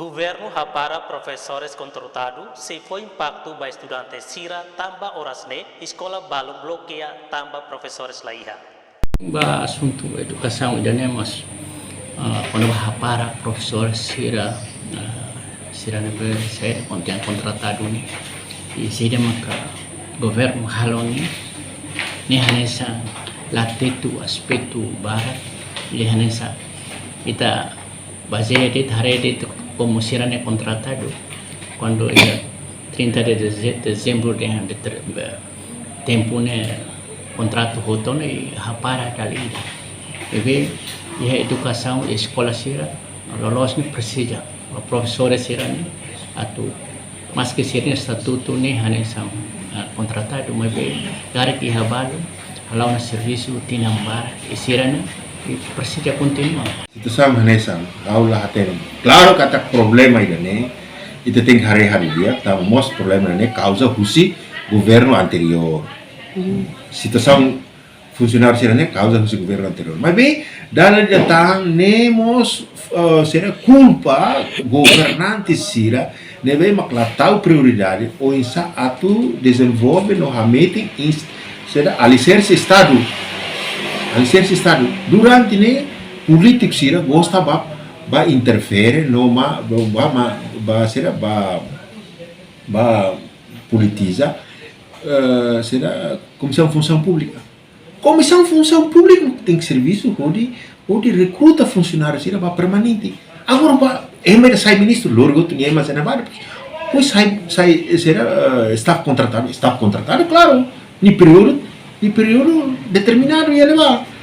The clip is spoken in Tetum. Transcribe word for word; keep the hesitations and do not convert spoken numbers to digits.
Governu hapara profesores kontratadu sei fó impaktu ba estudante sira tanba oras ne'e eskola balun blokeia tanba profesores la iha. Ba asuntu edukasaun ida-ne'e mós, ah, kuandu ba hapara profesór sira, ah, sira ne'ebé sai konten kontratadu ne'e, i saida maka governu halo ne'e, ne'e hanesan la tetu aspetu barak, i hanesan ita bazeia de'it, haree de'it komu sira ne'e kontratadu. Kuandu iha trinta de deze-, dezembru dehan de'it, tempu ne'e kontratu hotu ne'e hapara dala ida. Ne'ebé iha edukasaun, eskola sira loloos ne'e presiza profesór sira ne'e atu, maski sira-nia estatutu ne'e hanesan, ah, kontratadu, maibé karik iha balu hala'o ona servisu tinan barak, i sira ne'e presiza kontinua. Situasaun hanesan, ha'u la hatene. Klaru katak problema ida-ne'e, ita tenke haree hariis di'ak, tanba mós problema ne'e kauza husi governu anteriór. Situasaun funsionáriu sira-ne'e kauza husi governu anteriór. Maibé, dala ida tan ne'e mós, eh, sira kulpa governante sira ne'ebé mak la tau prioridade oinsá atu dezenvolve no hametin ins-, sira aliserse Estadu. Aliserse Estadu. Durante ne'e polítiku sira gosta ba, ba interfere no ma, ba, ba, ma, ba sira ba, ba politiza, eh, sira Komisaun Funsaun Públika. Komisaun Funsaun Públika tenke servisu hodi, hodi rekruta funsionáriu sira ba permanente. Agora ba ema ida sai ministru, lori hotu nia ema sira ba. Depois sai, sai, sira, eh, staff kontratadu, staff kontratadu, klaru. Nia períodu, nia períodu determinadu iha ne'ebá.